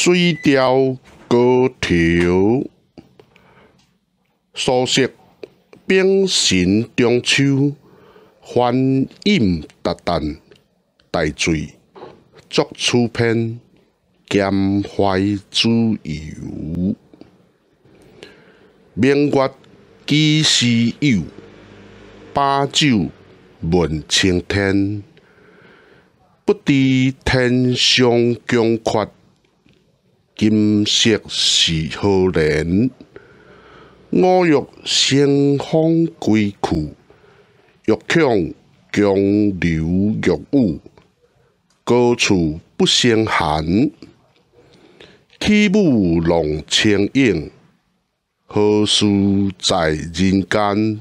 水調高頭，蘇軾丙辰中秋，帆飲達旦，大醉作此篇，兼懷子由。明月幾時有？把酒問青天。不知天上宮闕，今夕是何年？我欲乘風歸去，欲恐瓊樓玉宇，高處不勝寒。起舞弄清影，何事在人間？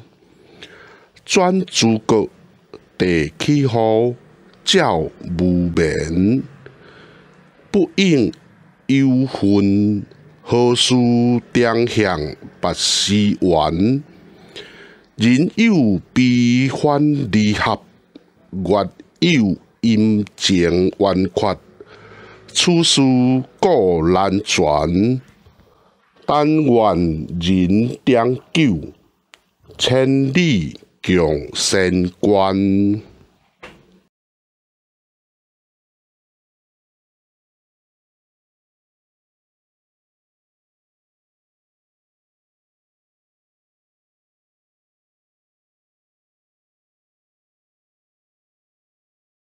轉朱閣，地起雨，照無眠。不應憂恨，何事長向白鹿原？人有悲歡離合，月有陰晴圓缺。此事古難全，但願人長久，千里共嬋娟。